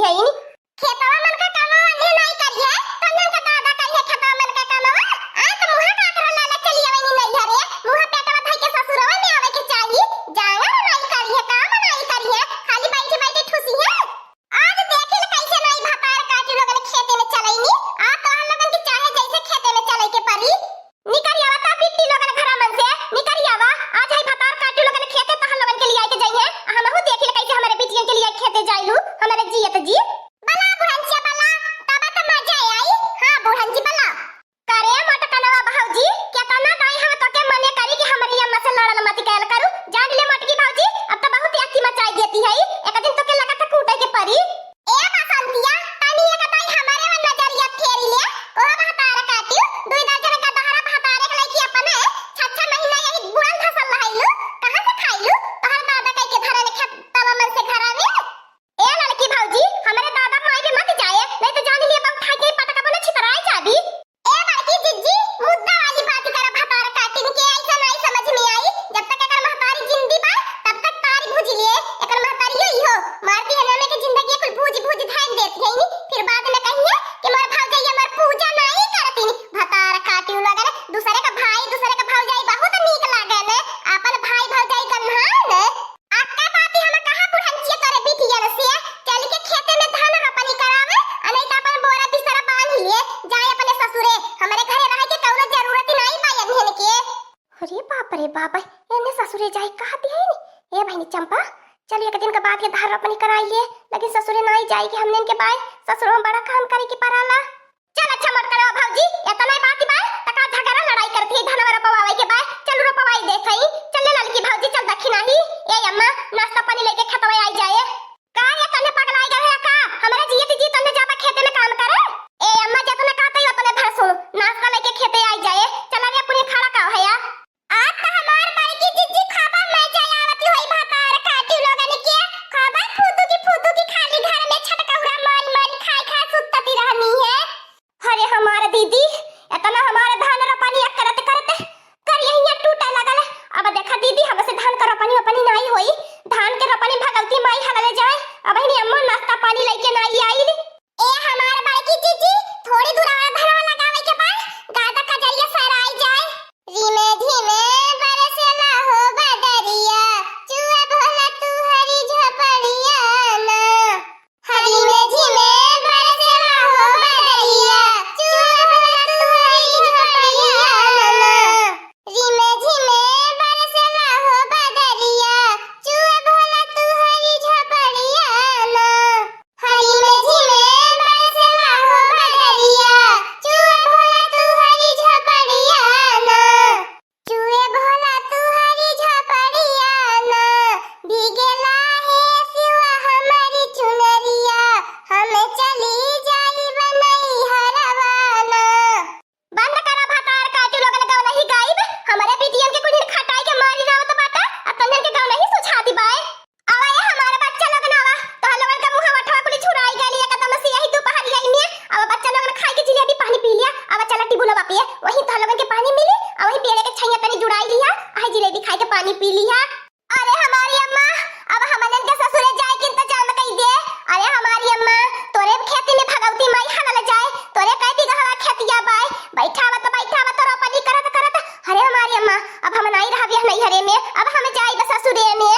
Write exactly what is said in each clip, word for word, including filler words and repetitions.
कहीं खेतवा मन का कामवा अन्हे नाई करिहे, कन्हन का दादा करिहे खेतवा मन का कामवा। आ त मुहा का आखरा लाला चली आवे नी नैहरे, मुहा पेटवा धई के ससुरवा में आवे के चाही। जांगर नाई करिहे, काम नाई करिहे, खाली बैठे बैठे ठुसिहे। आज देखिल कैसे नाई भतार काटी लोगन खेते में चलैनी। आ तोहर लोगन के चाहे जैसे खेते में चलै के परी। निकरि आवा ता बिट्टी लोगन घरा मन से, निकरि आवा। आज है भतार काटी लोगन खेते तोहर लोगन के लियाई के जइहे। आ हमहू देखिल कैसे हमरे बिटियन के लियाई खेते जाइलू, हमरे जियत जी। बला बुढ़ंचिया बला, तब त मजा आई। हाँ बुढ़ंची बला। करे मोटकनवा भौजी, केतना दाई हम तोके मने करी कि हमरी अम्मा से लड़ल मत कइल करू। जान ले मोटकी भौजी, अब त बहुत अति मचाई देती है। एक दिन तोके लगत है कूटे के परी। ए बसंतिया, तनी एक दाई हमरे ओर नजरिया फेरी ले। ओ भतार काटियो, दुई दर्जन का दहरा भतारे के लइकी अपने छह छह महीना यही बुड़ल धसल रहैलू। कहाँ से खाइलू? तोहर दादा कह के धरल खेतवा मन से घरा में। ए लड़की भौजी, हमरे दादा माई में मत जाए, नहीं तो जान लिए बम खाई के पटक अपने छितराए जाबी। ए बड़की जिज्जी, मुद्दा वाली बात करा भतार काटिन के, ऐसा नहीं समझ में आई। जब तक एकर महतारी जिंदी बा, तब तक तारी भूज लिए। एकर महतारी यो इहो मारती है, नोने के जिंदगी कुल भूज भूज धान देती है नी। फिर बाद में कहिए कि मोर भौजैया मोर पूजा नहीं करती नी। भतार काटिन लोगन, दूसरे का भाई, दूसरे का भौजाई बहुत नीक लागे ने। अपन भाई भौजाई गन्हाए ने। अक्का बाती हम कहा बुढ़ंचिया तोरे बिटियन से, चल के खेते में धान रोपनी करावे, आ नहीं त अपन बोरा बिस्तरा बांध लिए, जाए अपने ससुरे। हमरे घरे रहे के कौनो जरूरत ही नहीं बा इन्हन के। अरे बाप रे बाप, एने ससुरे जाए कहती है नी। ए बहिनी चंपा, चल एक दिन के बाद ये धान रोपनी कराई लिए, लेकिन ससुरे नहीं जाए कि हमने इनके बाय ससुर में बड़ा काम करे के पड़ाला। चल अच्छा मोटकनवा भौजी, एतना बात बा, त का झगड़ा लड़ाई करती है, धनवा रोपवावे के बा, चल रोपवाई देत हई। चल ले ललकी भौजी, चल दखिना ही। ए अम्मा, नाश्ता पानी लेके खेतवा आई जाए। का रे, तने पगलाई गए है का? हमरे जियत जी तने जाबा खेते में काम करे? ए अम्मा, जतना कहत हई ओतने भर सुन, नाश्ता लेके खेते आई जाए। चल रे, अपने खड़ा का है या? आज त हमार बड़की जिज्जी खाबा मजा आवत होई भतार काटी लोगन के। खाबा फूदू की फूदू की खाली घर में छटकौरा मारी मारी खाई खाई सुतती रहनी है। अरे हमार दीदी, एतना हमार धान रोपनी करत करत करिया टूटे लगल। अब देखा दीदी, हमसे धान के रोपनी ओपनी नाई होई, धान के रोपनी भगवती माई हलले जाए। अब हिनी अम्मा नाश्ता पानी लइके नाई आइल। ए हमार बड़की जीजी, थोड़ी दूर और धनवा लगावे के बाद गादा कजरिया सराई जाए। रिमे झिमे बरसेला हो बदरिया, चुए भोला तुहरी झपड़िया ना। हरी में झिमे बरसेला हो बदरिया, चुए भोला तुहरी झपड़िया ना। रिमे झिमे बरसेला हो बदरिया, चुए भोला तुहरी झपड़िया ना। हरी में झिमे बरसेला हो बदरिया, चुए भोला तुहरी झपड़िया ना। चुए भोला तुहरी झपड़िया ना, भीगेला हे सिवा हमरी चुनरिया, हम चली जाइब नैहरवा ना। बंद करा भतार काटू लोगन गवना ही गाइब, हमरे बिटियन के कुल खटाई के मारी रावत बाटा, आ तन्नन के गवना ही सुझाती बाए। आवा ए हमारे बच्चा लोगन आवा, तोहर लोगन का मुंह वठवा कुली छुड़ाई गइल एकदम से यही दोपहरिया में। आवा बच्चा लोगन खाई के जिलेबी पानी पी लिया, आवा चला टिबुलवा पे, वही तोहर लोगन के पानी मिली, आ वही पेड़े के छैया तनी जुड़ाई लिहा, आ जिलेबी खाई के पानी पी लिहा। अरे हमारी अम्मा, अब हमनन के ससुरे जाए के इंतजाम कई दे। अरे हमारी अम्मा, तोरे खेती में भगवती माई हलल जाए, तोरे कई बीघा खेतिया बाय, बैठावत बैठावत रोपनी करत करत। अरे हमारी अम्मा, अब हम नाई रहबे नैहरे में, अब हम जाइब ससुरे में।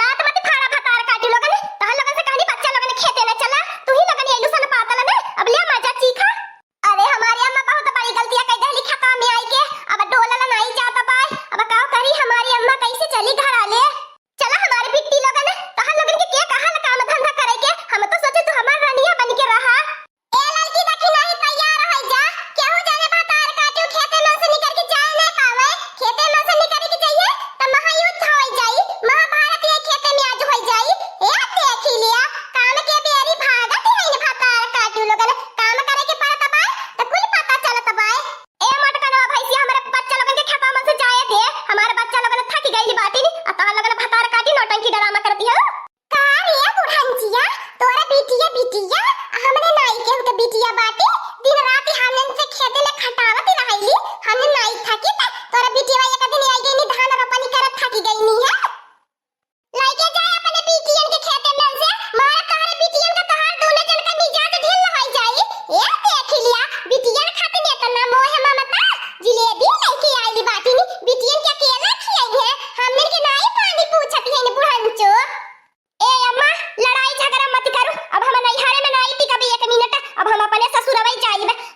दांत मत फाड़ा भतार काटी लोगन, तहन लोगन से कहनी बच्चा लोगन खेते न चला, तू ही लोगन एलू सन पातल न, अब ले मजा चीखा। अरे हमारी अम्मा बहुत बड़ी गलतिया कई देहली खेतवा में आई के, अब डोलल नाई जात बाय, अब का करी हमारी अम्मा, कैसे चली घर आले? चला हमारी बिट्टी लोगन, तहन लोगन के के कहल काम धंधा करे के,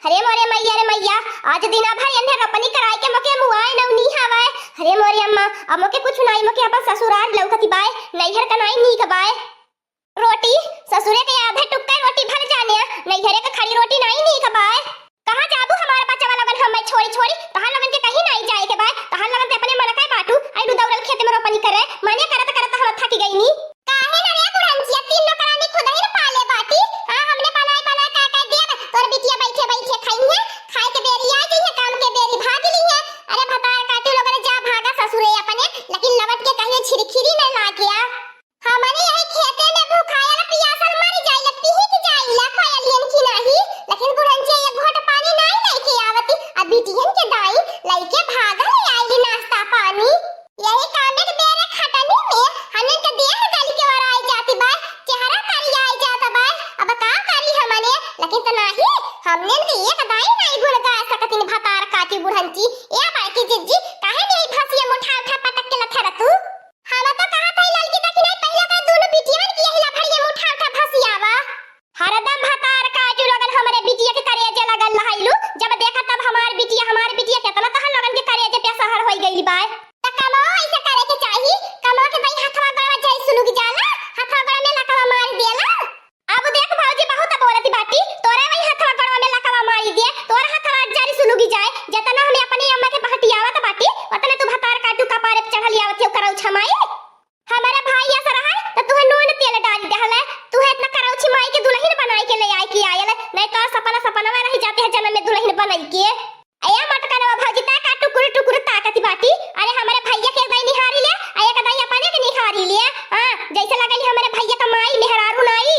अरे मोरे मइया रे मइया, आज दिना भर एन्हे रोपनी कराइ के मोके मुआए नौनी हवाए। अरे मोरे अम्मा, अब मोके कुछ नाई, मोके अपन ससुरार लौकति बाए, नैहर क नाई नीक बाए। रोटी, ससुरे के आधे टुक्का रोटी भर जाने, नैहरे क खड़ी रोटी नाई नीक बाए। कहाँ जाबू हमार बचवा लोगन हम्मे छोड़ी छोड़ी, तहार लोगन के कहीं नाई जाए के बाए, तहार लोगन ते अपने मन के बाटू, आइलू दौड़ल खेत में रोपनी करे, मने करत करत हम थक गईनी। काहे न रे बुढ़ंचिया, तीन नौकरानी खुदही न पाले बाटी। हाँ, हमने बनाए बनाए का का देब, तोर बिटिया बैठे बैठे खाई है, खाए के बेरी आ गई है, काम के बेरी भाग ली है। अरे भतार काटू लोगन जा भागा ससुरे अपने, लेकिन लवट के कहियो छिरखिरी न लागे आ। हमने यही खेते में भूखायल पियासल मर जाइला, पिहिक जाइला, कोयलियन की नाही, लेकिन बुढ़ंचिया एक घोट पानी नाही लेके आवती, अब बिटियन के दाई लइके भागल आइली नाश्ता पानी। यही काम एक बेरे खटनी में हमन के देह गल के वराई जाती बाय, चेहरा करियाई जात बाय। अब का करी हमने, लेकिन त नाही, हमने के एक दाई नाही गुण गा सकतिन भतार काटी बुढ़ंची। ए बड़की जिज्जी, काहे नहीं भसिया मुठा उठा पटक के लथर तू? हम तो कहत हई ललकी देखी नहीं, पहिले ओकरे दुनो बिटियन के यही लफड़िए में उठा उठा भसियावा। हरदम भतार काटू लोगन हमरे बिटिया के करेजे लगल रहैलू, जब देखा तब हमार बिटिया, हमार बिटिया, केतना तहन लोगन के करेजे पे असहर होई गइल बाय। त कमवा ऐसे करे के चाही, कमवा के भाई हथवा गड़वा जाई सुलुग जाला, हथवा गड़वा में लकवा मार देला। अब देख भौजी, बहुत बोलती बाटी, तोरे वही हथवा गड़वा में लकवा मारी दे, तोर हथवा जारी सुलुगी जाए, जतना हमें अपने अम्मा के बहटियावत बाटी, ओतने तू भतार काटू कपारे पे चढ़ल आवत हो करौ छमाई। हमारा भाई ऐसा रहा है तो तुहे नून तेल डाल देहल है, तुहे इतना करौछी माई के दुल्हन बनाई के ले आए के आयल है, नहीं तो सपना सपना में रह जाते हैं जन्म में दुल्हन बनाई के। ए मटकनवा भौजी, ता का टुकुर टुकुर ताकत बाटी? अरे हमरे भैया के एक दाई निहारी ले, आ एक दाई अपने के निहारी ले। हाँ, जैसे लगल हमरे भैया का माई मेहरारू नाई।